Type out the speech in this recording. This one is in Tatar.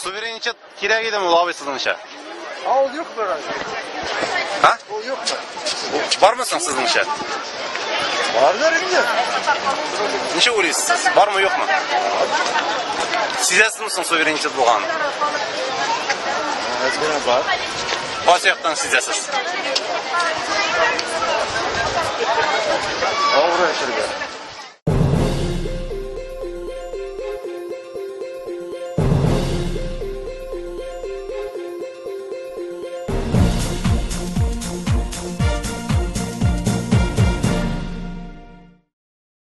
Суверенитет кирәк идеме ул, абый, сезнеңчә? А ул юкмы разве? А? Ул юкмы? Бармы соң сезнеңчә? Бардыр инде. Ничек уйлыйсыз сез? Бармы, юкмы? Сизәсезме соң суверенитет булганын? Әз генә бар. Кайсы яктан сизәсез? Авыр яшәргә.